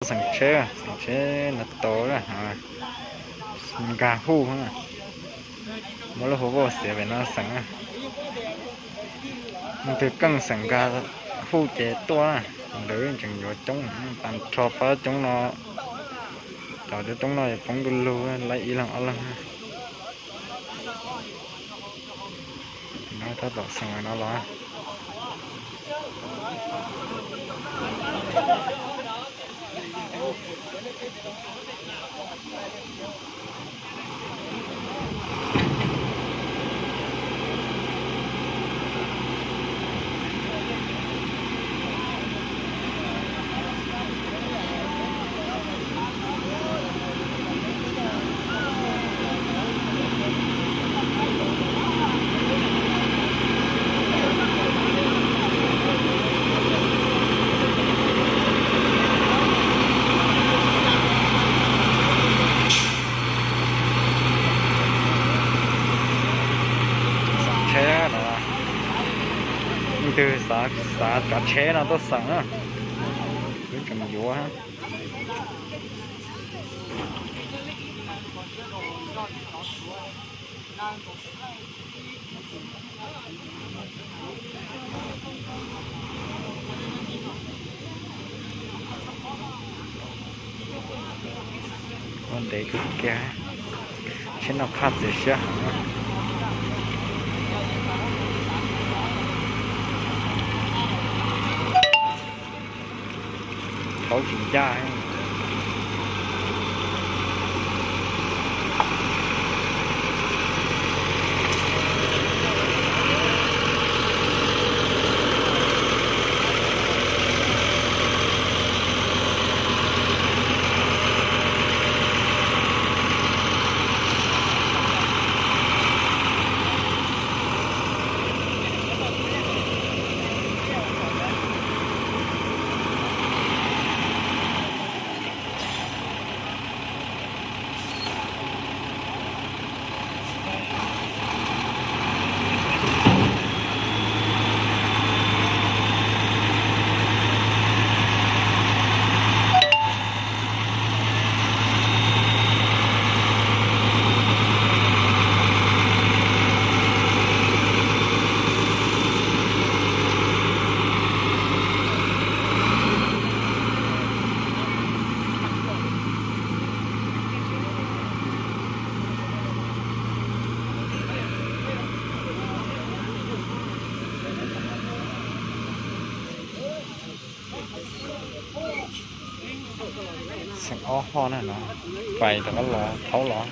Xeem tsheb, xeem tsheb no tau nkag huj, muab lub huv vauj xiav pem no xeem. Leej twg keej xeem nkag huj ces tuaj na. Ntawd tseem yuav coob, tag nrho pab coob no, cov coob coob no poob du lug, lawv ib leeg ob leeg. No tab tom xeem no los. Tsheb no, leej twg xav cov tsheb no tuaj xeem na, wb tseem yuav. Ua ntev kawg kiag, tsheb no phaj txias siab heev. Thaub tsis ncaj. Xeem ob hoj na no, pais rov qab los thaub los.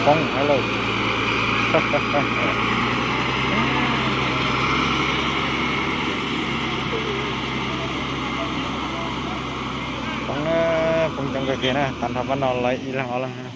Poob hab lauj. Poob, poob coob kawg kiag na, tag nrho pab no lawv ib leeg ob leeg.